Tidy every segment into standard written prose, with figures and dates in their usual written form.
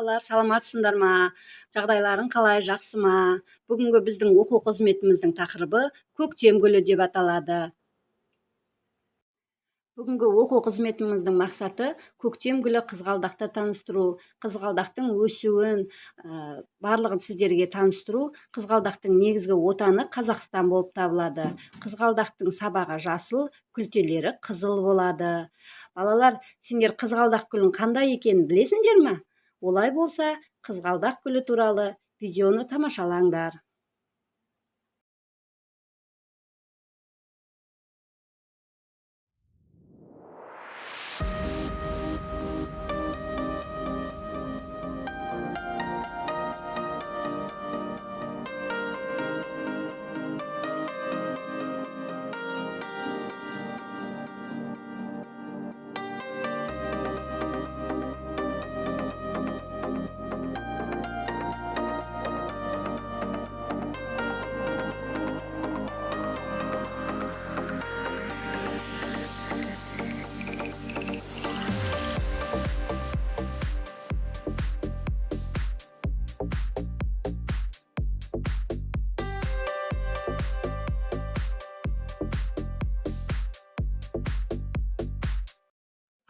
Балалар, саламатсыңдар ма? Жағдайларың қалай, жақсы ма? Бүгінгі біздің оқу қызметіміздің тақырыбы көктем гүлі деп аталады. Бүгінгі оқу қызметіміздің мақсаты көктем гүлі қызғалдақты таныстыру, қызғалдақтың өсуін, барлығын сіздерге таныстыру. Қызғалдақтың негізгі отаны Қазақстан болып табылады. Қызғалдақтың сабағы жасыл, күлтелері қызыл болады. Балалар, сендер қызғалдақ гүлін қандай екенін білесіңдер ме? Олай болса, қызғалдақ гүлі туралы видеоны тамашалаңдар.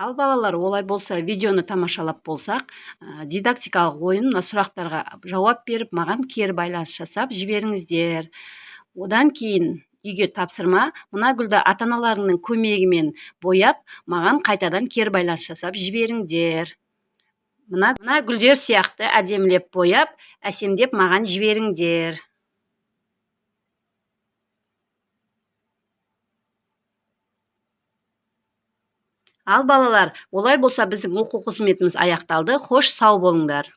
Ал балалар, олай болса, видеоны тамашалап болсақ, дидактикалық ойын мына сұрақтарға жауап беріп, маған кері байланыс жасап жіберіңіздер. Одан кейін үйге тапсырма, мына гүлді ата-аналарыңның көмегімен бояп, маған қайтадан кері байланыс жасап жіберіңдер. Мына гүлдер сияқты әдемілеп бояп, әсемдеп маған жіберіңдер. Ал балалар, олай болса біздің оқу қызметіміз аяқталды. Хош, сау болыңдар.